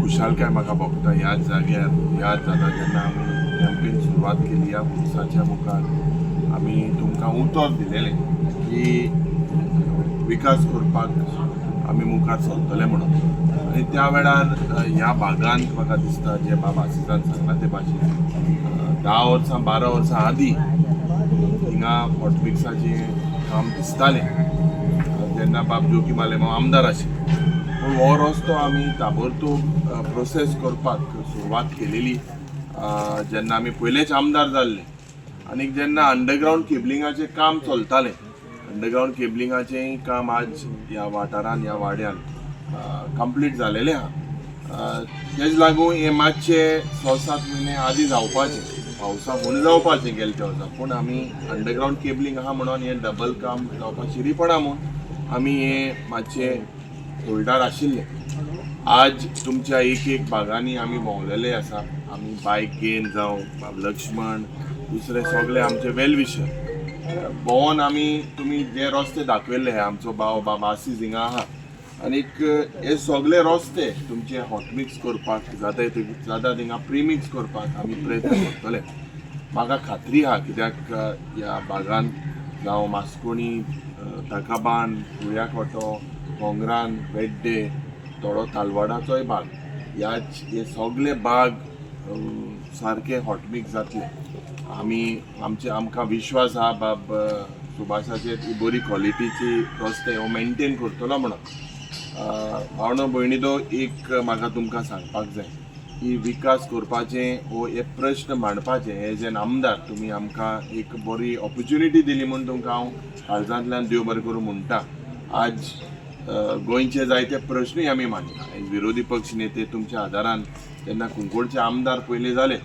खुशालकाय म्हाका भोगता. ह्याच जाग्यार याद जाता जेन्ना आमी कॅम्पेन सुरवात केली, ह्या पुलिसाच्या मुखार आमी तुमकां उतर दिलेलें की विकास करपाक आमी मुखार सरतले म्हणून. आनी त्या वेळार ह्या भागांत म्हाका दिसता, जे बाबा आसिसान सांगला ते भाशेन, 10 वर्सां, 12 वर्सां आदीं हिंगा हॉटमिक्साचें काम दिसतालें, जेन्ना बाब जोकीम आलेमांव आमदार आशिल्ले. पूण हो रस्तो आमी ताबडतोब प्रोसेस करपाक सुरवात केलेली जेन्ना आमी पयलेच आमदार जाल्ले आनी जेन्ना अंडरग्रावंड केबलिंगाचें काम चलतालें. अंडरग्रावंड केबलिंगाचेंय काम आज ह्या वाठारान, ह्या वाड्यान कंप्लीट जालेलें आहा. तेज लागून हें मातशें 6-7 म्हयने आदीं जावपाचें, पावसा फुडें जावपाचें गेले त्या वर्सा, पूण आमी अंडरग्रावंड केबलिंग आहा म्हणून हें डबल काम जावपाक शिरीपणा म्हूण आमी हें मातशें होल्डार आशिल्लें. आज तुमच्या एक एक भागांनी आमी भोंवलेले आसा. आमी बायक घेवन, जावं बाब लक्ष्मण, दुसरे सगळे आमचे वेल विशर भोंवोन आमी तुमी जे रस्ते दाखयल्ले हे, आमचो भाव बाब आसीज हिंगा आहा आनीक हे सगळे रस्ते तुमचे हॉटमिक्स करपाक जाता, जाता थिंगा प्रिमिक्स करपाक आमी प्रयत्न करतले. म्हाका खात्री आहा, कित्याक ह्या भागान, जावं मास्कोणी, ताकाबान, कुळ्याकोटो, कोंगरान, वेड्डे, थोडो तालवाडाचोय भाग, ह्याच हे सगळे भाग सारके हॉटमिक्स जातले. आमी आमचे आमकां विश्वास आहा बाब सुभाषाचेर, ही बरी क्वॉलिटीची रस्ते हो मेंटेन करतलो म्हणून. भावनो भयणी, तो एक म्हाका तुमकां सांगपाक जाय की विकास करपाचें हो हे प्रश्न मांडपाचे एज एन आमदार तुमी आमकां एक बरी ऑपॉर्च्युनिटी दिली म्हूण तुमकां हांव काळजांतल्यान देव बरें करूं म्हणटा. आज गोंयचे जायते प्रश्नूय आमी मांडटा एज विरोधी पक्ष नेते. तुमच्या आदारान जेन्ना कुंकळचे आमदार पयले जाले,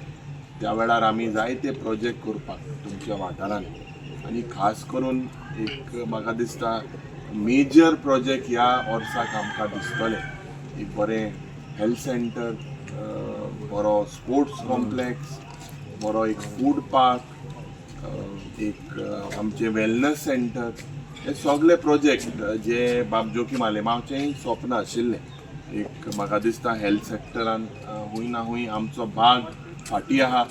त्या वेळार आमी जायते प्रोजेक्ट करपाक तुमच्या वाठारांत आनी खास करून एक म्हाका दिसता मेजर प्रोजेक्ट ह्या वर्साक आमकां दिसतले, एक बरें हेल्थ सेंटर, बरो स्पोर्ट्स कॉम्प्लेक्स, बरो एक फूड पार्क, एक आमचें वेलनस सेंटर, हे सगळे प्रोजेक्ट जे बाब जोकीम आलेमांवचेंय स्वप्न आशिल्लें. एक म्हाका दिसता हेल्थ सेक्टरान हूंय ना हूंय आमचो भाग फाटीं आहा.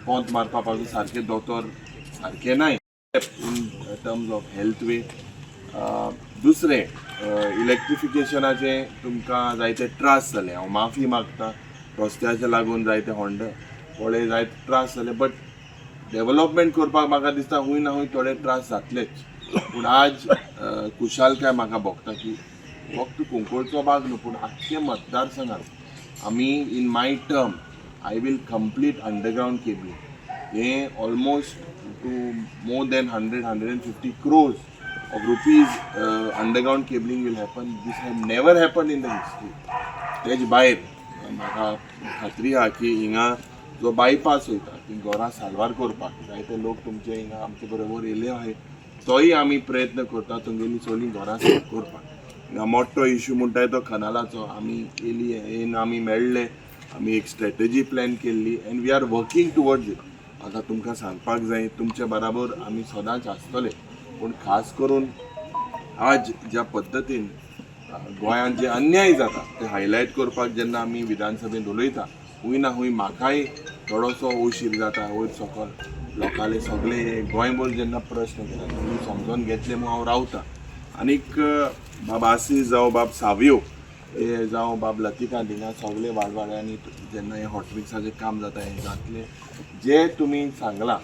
पोंत मारपा पासून सारके दोतोर सारके नाय in terms of health way. दुसरें इलेक्ट्रिफिकेशनाचे तुमकां जायते त्रास जाले, हांव माफी मागता. रस्त्याचे लागून जायते होंडे थोडे जायते त्रास जाले, बट डेव्हलपमेंट करपाक म्हाका दिसता हूंय ना हूंय थोडे त्रास जातलेच. पूण आज खुशालकाय म्हाका भोगता की फक्त कुंकळचो भाग न्हू, पूण आख्खे मतदारसंघात आमी in my term I will complete underground cabling. हें almost to more than 100, 150 crores of rupees underground cabling will happen. This have never happened in the history. तेज भायर म्हाका खात्री आहा की हिंगा जो बायपास वयता ती घरां साल्वार करपाक जायते लोक तुमचे हिंगा आमचे बरोबर येयले आहाय. तोय आमी प्रयत्न करता तुमगेली सगळीं घरां साफ करपाक. हिंगा मोठो इशू म्हणटाय तो कनालाचो. आमी येयली, येवन आमी मेळ्ळे, आमी एक स्ट्रेटजी प्लॅन केल्ली and we are working towards it. आतां तुमकां सांगपाक जाय, तुमचे बराबर आमी सदांच आसतले. पूण खास करून आज ज्या पद्दतीन गोंयांत जे अन्याय जाता ते हायलायट करपाक जेन्ना आमी विधानसभेंत उलयता, हूंय ना हूंय म्हाकाय थोडोसो उशीर जाता वयर सकल लोकांले सगळे गोंयभर जेन्ना प्रश्न केला, तुमी समजोन घेतले म्हूण हांव रावता. आनीक बाब आसीस जावं बाब सावयो हे जावं बाब लतिका, हिंगा सगळे वाडवाड्यांनी जेन्ना हें हॉटमिक्साचें काम जाता, हें जातलें. जे तुमी सांगलां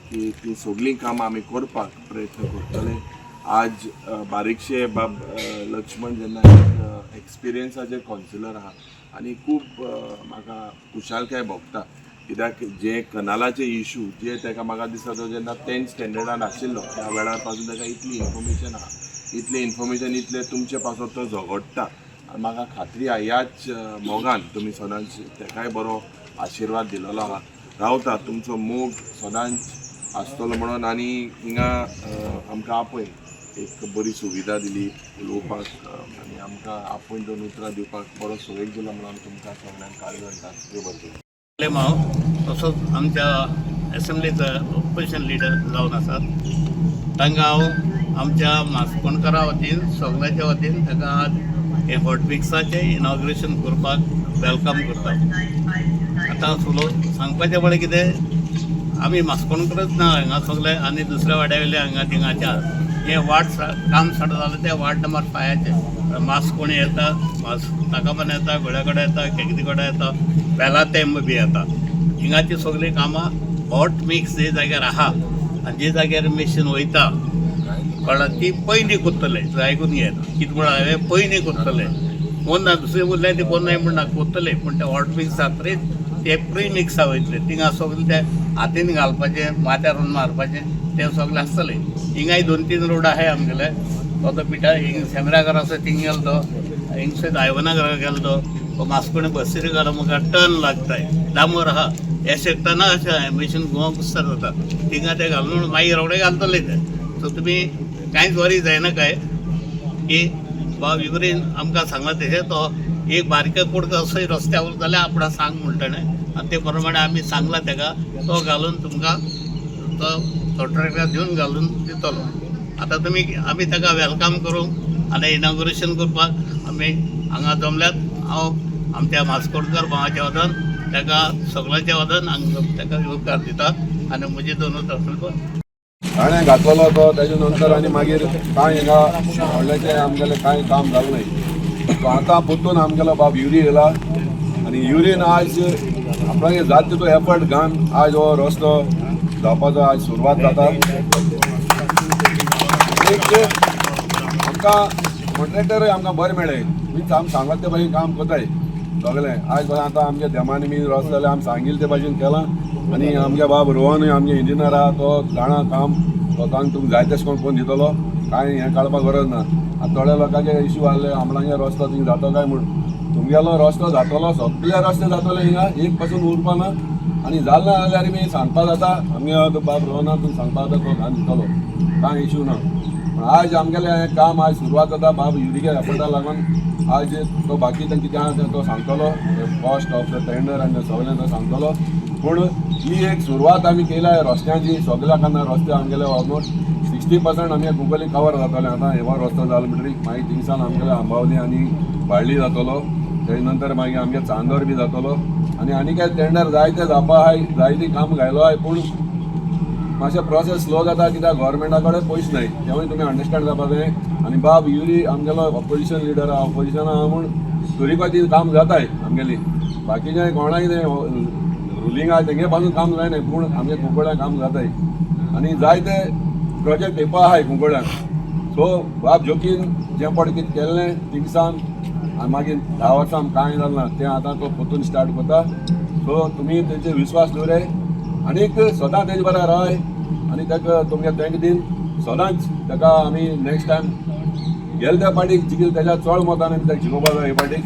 की ती सगळीं कामां आमी करपाक प्रयत्न करतले. आज बारीकशे बाब लक्ष्मण जेन्ना एक एक्सपिरियन्साचे कौन्सिलर आहा आनी खूब म्हाका खुशालकाय भोगता, कित्याक जे कनालाचे इशू जे ताका म्हाका दिसता, तो जेन्ना 10th स्टँडर्डान आशिल्लो त्या वेळार पासून ताका इतली इन्फॉर्मेशन आहा, इतलें इन्फॉर्मेशन, इतलें तुमचे पासत तो झगडटा. आनी म्हाका खात्री आहा, ह्याच मोगान तुमी सदांच ताकाय बरो आशिर्वाद दिलेलो आहा. रावता, तुमचो मोग सदांच आसतलो म्हणून. आनी हिंगा आमकां आपय एक बरी सुविधा दिली उलोवपाक आनी आमकां आपोवन दोन उतरां दिवपाक बरो सोयीक दिलो म्हणून तुमकां सगळ्यांक काळजांत देव बरें करूं. हांव तसोच आमच्या एसेंब्लीचो ऑपोजिशन लिडर जावन आसात. तांकां हांव आमच्या मास्कोणकारा वतीन, सगळ्यांच्या वतीन ताका आज हें हॉट मिक्साचें इनॉग्रेशन करपाक welcome करता. आतां सुलो सांगपाचें म्हळ्यार कितें, आमी मास्कोणकरच ना, हांगा सगळे आनी दुसऱ्या वाड्या वयले हांगा थिंगाचे आहा. हें वार्ड काम स्टार्ट जालें तें वार्ड नंबर 5चें. मास्कोण येता, मास ताकामान येता, गोळ्या कडेन येता, केगदी कडेन येता, बेला तेंब बी येता. हिंगाची सगळीं कामां हॉट मिक्स जे जाग्यार आहा आनी जे जाग्यार मेशीन वयता, कळ्ळें, ती पयलीं कोत्तले. आयकून घे कितें म्हळ्यार हांवें, पयलीं कोत्तले कोन्ना, दुसरें उरलें ते कोन्नाय म्हण ना, कोत्तले. पूण ते हॉट मिक्स जातरीच ते प्री मिक्सा वयतले. थिंगा सगळें ते हातीन घालपाचें, माथ्यार मारपाचें, तें सगळें आसतलें. हिंगाय 2-3 रोड आहाय आमगेले. तो तो पिठा हिंग सेमरा घरा आसा थिंग गेलो तो, हिंगसर आयवना घरा गेलो तो, मास्कोणे बसीर घरा मुखार टर्न लागताय, डांबर आहा. अशें टर्ना अशें मशीन गोवा कुस्तार जाता. थिंगा ते घालून मागीर रोखडे घालतले ते. सो तुमी कांयच वरी जायना काय की बाब युवरीन आमकां सांगला तशें तो एक बारके कुडको असो रस्त्यार उरता जाल्यार आपणाक सांग म्हणटलें आनी ते प्रमाणे आमी सांगलां तेका, तो घालून तुमकां तो कॉन्ट्रॅक्टर दिवन घालून दितलो. आतां तुमी आमी ताका welcome करूंक आनी इनॉग्रेशन करपाक आमी हांगा जमल्यात. हांव आमच्या मास्कोडकर भावाच्या वतान ताका, सगळ्यांच्या वतान हांगा ताका येवकार दिता आनी म्हजी दोन उतरां. ताणें घातलेलो तो तेजे नंतर आनी मागीर कांय हिंगा व्हडलेंशें आमगेलें कांय काम जालें न्हय. सो आतां परतून आमगेलो बाब युरी येयला आनी युरीन आज आपणागे जात तितलो एफर्ट घालून आज हो रस्तो जावपाचो आज सुरवात जाता. एक आमकां कॉन्ट्रॅक्टरूय आमकां बरें मेळ्ळे, मिन्स आमी सांगलां ते भाशेन काम करताय सगळें. आयज पासून आतां आमच्या देमांनी बी रस्तो जाल्यार आमी सांगिल्लें ते भाशेन केलां. आनी आमगे बाब रोहनूय आमगे इंजिनियर आहा, तो जाणा काम, तो तांकां तुमकां जाय तशें करून करून दितलो. कांय हें काडपाक गरज ना. आतां थोड्या लोकांचे इश्यू आहले, आमणांगे रस्तो थिंग जातो काय म्हूण. तुमगेलो रस्तो जातलो, सगळे रस्ते जातले, हिंगा एक पासून उरपा ना. आनी जालें ना जाल्यार बी सांगपा जाता, आमगे बाब रोहना तुमकां सांगपा जाता, तो घालून दितलो, कांय इश्यू ना. पूण आज आमगेलें हें काम आज सुरवात जाता बाब युरिके एफर्टा लागून. आज तो बाकी तांकां कितें आहा तें तो सांगतलो, कॉस्ट ऑफ the tender आनी सगळें तो सांगतलो. पूण ही एक सुरवात आमी केल्या रस्त्यांची. सगळ्या कारणान रस्ते आमगेले ऑलमोस्ट 60% आमगे कुंकळ्ळी कवर जातले. आतां हो रस्तो जालो म्हणटरीर मागीर थिंगसान आमगेले आंबावली आनी बाळ्ळी जातलो, तेजे नंतर मागीर आमगे चांदोर बी जातलो. आनी आनी काय टेंडर जायते जावपा आहाय, जायती काम घायलो आहाय, पूण मातशें प्रोसेस स्लो जाता कित्याक गव्हर्मेंटा कडेन पयशे नाय, तेवूय तुमी अंडरस्टँड जावपा जाय. आनी बाब युरी आमगेलो ऑपोजिशन लिडर आहा, ऑपोजिशन आहा म्हूण तरीकय ती काम जाताय आमगेली. बाकीचे कोणाक कितें रुलींग आहा तेंगे पासून काम जायना, पूण आमगे कुंकळ्यां काम जाताय आनी जायते प्रोजेक्ट येवपा आहाय कुंकळ्यांक. सो बाब जोकीन जें पड कितें केल्लें थिंगसान आनी मागीर 10 वर्सां कांय जालें ना, तें आतां तो परतून स्टार्ट करता. सो तुमी तेंचेर विस्वास दवराय आनीक सदां तेजे बरें रावाय आनी ताका तुमगे thank दीन सदांच ताका. आमी नेक्स्ट टायम गेले त्या पार्टीक जिखले तेज्या चड मतान आमी ताका जिखोवपा जाय हे पार्टीक.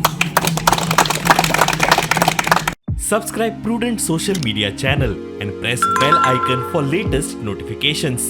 Subscribe Prudent Social Media channel and press bell icon for latest notifications.